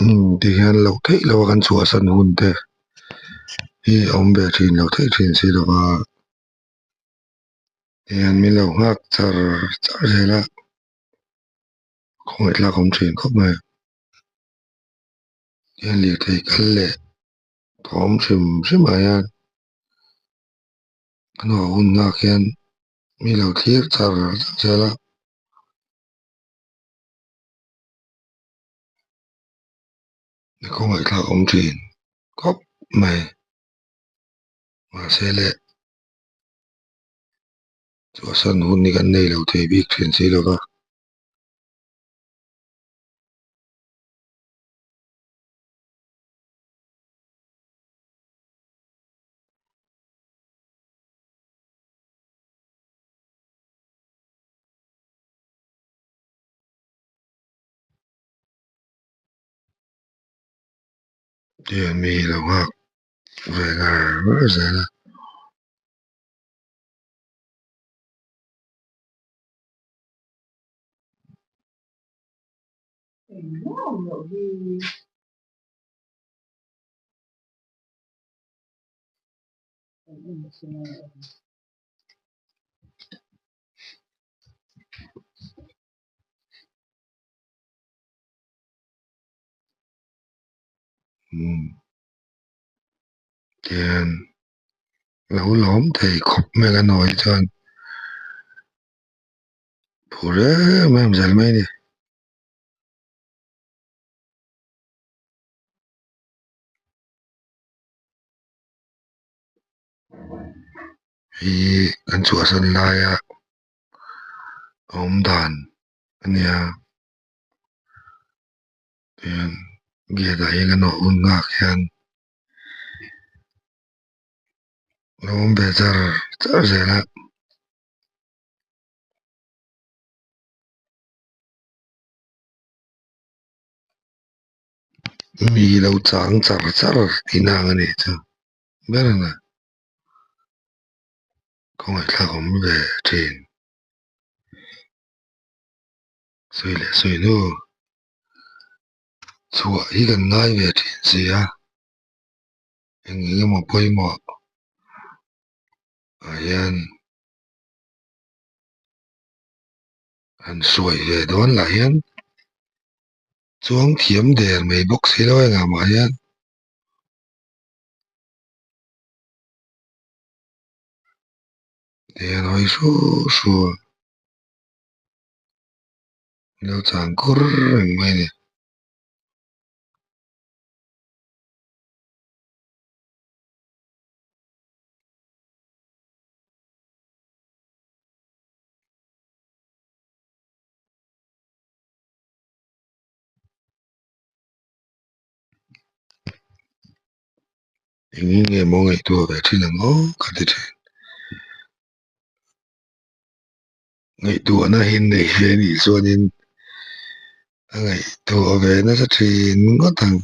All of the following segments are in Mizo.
Umm ti hian loh theih loh a kan chhuahsan hun te hi a awm ve thin lo theih thin si lo va tihian min lo nghak char char zel a khawngaih thlak awm thin khawp mai tihian lirthei kal leh thawm hrim hrim ah hian a hnuah hun nghak hian mi lo thlir char char zel a. Khawngaih thlak awm thin khawp mai mahse le chhuahsan hun hi kan nei lo thei bik thin si lo va. Tiang mi lo nghak ve ngar ngar zel a. Umm tihian lo lawm thei khawp mai ka nawi chuan phur em em zel mai a ni. Hei hi kan chhuahsan laia awm dan a nia tihian gate ah hian a nawh hun nghak hian a awm ve char char zel a. Mi lo chang char char tihna ang a nih chu ber a ni. Kawngaihthlak awm ve thin. Sawi leh sawi hnu chhuah hi kan ngai ve thin si a, eng eng emaw pawimawh ah hian han sawi ve dawn lah hian chuang thiam der mai bawk si lo engah mah hian. Tihian hawi hru hru a lo chang kur reng mai a ni. Eng nge maw ngaihtuah ve thin ang aw ka ti thin. Ngaihtuahna hi nei ve anih chuanin a ngaihtuah ve nasa thin ngawt ang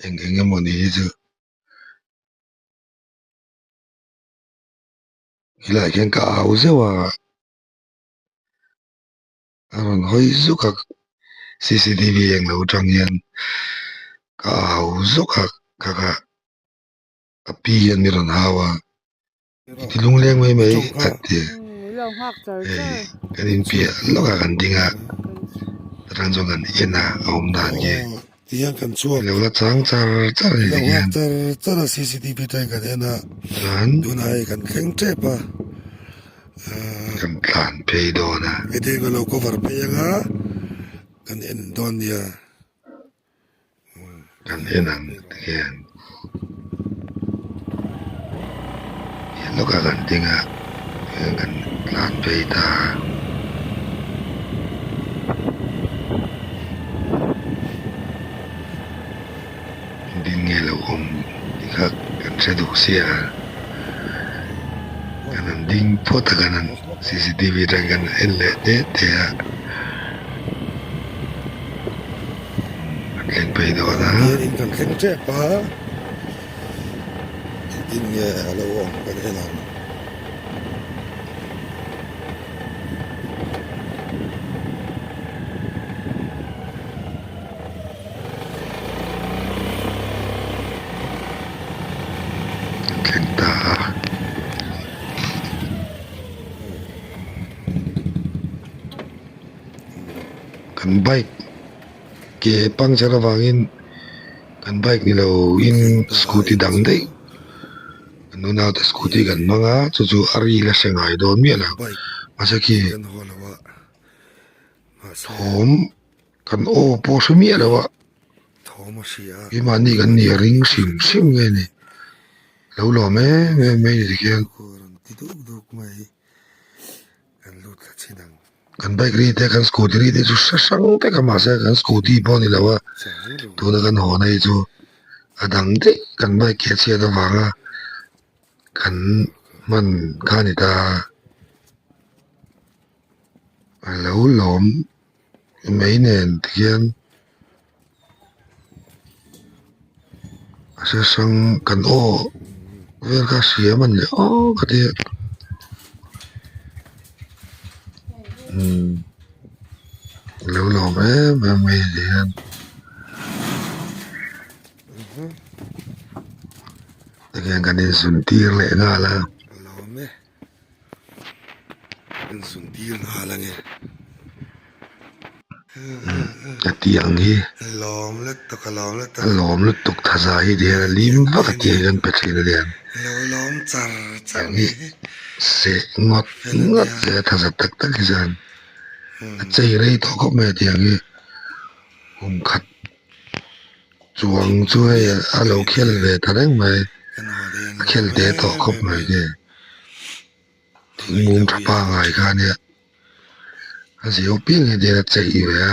eng eng emaw ni hi chu. Helaiah hian ka au zeuh a a rawn hawi zuk a cctv eng lo atang hian ka au zuk a ka ka a pi hian mi rawn hau a i ti lungleng mai mai a ti hei kan inpiah lawkah kan ding a atang chuan kan en a a awm dan khi ilo la chang char char a ni tikhian chuan kan tlan phei dawn a. Heti ka lo cover phei anga kan en dawn nia. Kan en ang tikhian piah lawkah kan ding a tihian kan tlan phei ta a. Engtin nge lo awm tih kha kan hre duh sia kan han ding phawt a kan han cctv atang kan en leh te te a kan thleng phei dawn a. Hianin kan thleng tep a engtin nge a lo awm kan en ang. Kan bike ke puncture avangin kan bike ni lo in scooty dang daih kan nunau te scooty kan hmang a chu chu a ri la hre ngai dawn miah lo mahse khi thawm kan aw pawh hre miah lo a keimahni kan nih a ring hrim hrim nge ni lo lawm em em mai ni tikhian. Kan bike ri te kan scooty ri te chu hre hrang vek a mahse kan scooty pawh a ni lo a tuna kan haw na hi chu a dang daih kan bike ke chhiat avanga kan hman kha a ni ta a lo lawm mai nen tikhian a hre hrang kan aw vel kha hriam a ni aw ka ti a umm lo lawm em em mai a ni hian tikhian kan inzun tir leh nghal a. Tiang hi a lawm lutuk thaza hi ti hian a lim vak a tih hi kan pe thin a niang tiang hi seh ngawt ngawt zel a thaza tak tak hi chuan a chei rei tawh khawp mai a tiang hi kum khat chuang chu hei a lo khel ve ta reng mai a khel te tawh khawp mai nge. Thingmum tha pangai kha ania a zio piang hi ania a chei ve a.